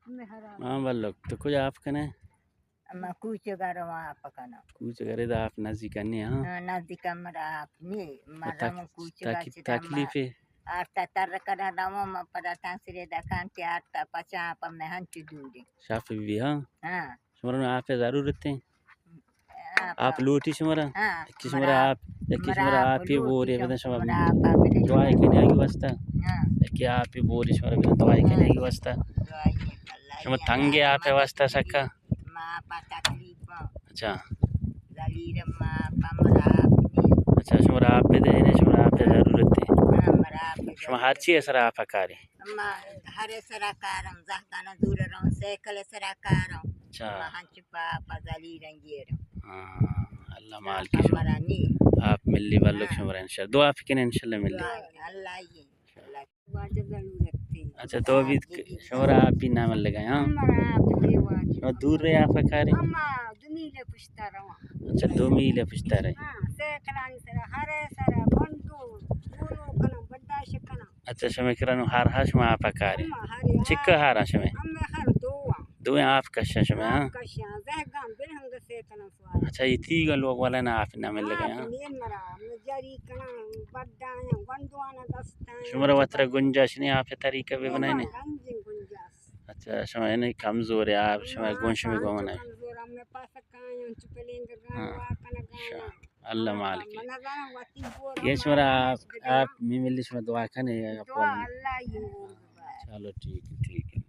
مہرا۔ ہاں بلک، تو کجا آپ کنے؟ ما کوچگا رواں آپ کناں۔ کوچگا رے دا آپ نزدیک نہیں، ہاں؟ ہاں، نزدیک ہمارا آپ نہیں۔ ما تک-، رواں کوچگا تک-، چتا ما تکلیفے؟ آرتا تر کناں رواں، ما پدا تنسرے دکان تے آرتا پچاں آپ میں ہنچو دورے۔ شاف بھی، ہاں؟ ہاں۔ شمارا نوں آپ ضرورت ہے؟ آپ لوٹی شمارا؟ ہاں، یکی شمارا آپ، یکی شمارا آپ بورے بدن شما دعا کنگی واسطہ۔ ہاں۔ یکی آپ بورے شمارا بدن دعا کنگی واسطہ۔ شما تنگے آپ واسطہ سکا؟ ما پا تکلیف۔ اچھا۔ زلیل ما پا مرا آپ۔ اچھا، شمارا آپ دے نے، شمارا آپ ضرورت ہے۔ ہاں، مرا آپ۔ شما ہر چی سرا آپ کاری؟ ما ہر سرا کارم، زہگانا دور رہوں، سائیکل سرا کارم۔ اچھا۔ ما ہنچ پا، پا زلی رنگی رہوں۔ ہاں، اللہ مالکی شما۔ مرا نی۔ آپ ملی بلک شمارا انشاءاللہ۔ دعا فکر انشاءاللہ ملی۔ دعا، اللہ ہی۔ اللہ۔ واجہ ضرورت تھی۔ اچھا، تو بھی شمارا آپ بھی نام لگا، ہاں؟ ہمارا آپ دے واجہ۔ شما دور رہے آپ کاری؟ ہم دو میل پشتا رہوں۔ اچھا، دو میل پشتا رہے۔ ہاں، سائیکلانی سرا، ہر سرا، بندو، گورو کنم، برداشت کنم۔ اچھا، شمئے کرا نوں ہار ہا شما آپ کارے؟ ہم ہر ہا۔ چکا ہار ہا شمئے؟ ہم ہر دو ہاں۔ دوئیں آپ کشاں شما، ہاں؟ آپ کشاں، زہگاں بل ہنگ سیکلاں سوار۔ اچھا، یہ تیگا لوگ والا نا آپ نہ مل گئے، ہاں؟ آپ نین مرا، ہم جاری کناں، بڈا ہیں، گنڈوانا دستا ہیں۔ شمارا وترا گنجاش نہیں، آپ طریقہ بھی بنائے نہیں؟ ہاں، گنج گنجاش۔ اچھا، شما یعنی کمزور ہے آپ، شما ہاں، گون شما گون ہے۔ کمزور، ہم میں پاس کائیں، چپلیں درگاں، ہاں۔ واکنگاں۔ شا-، اللہ مالک۔ یہ شمارا آپ، آپ می ملی شما دعا کنے، آپ دعا اللہ ہی۔ چلو ٹھیک ہے، ٹھیک ہے۔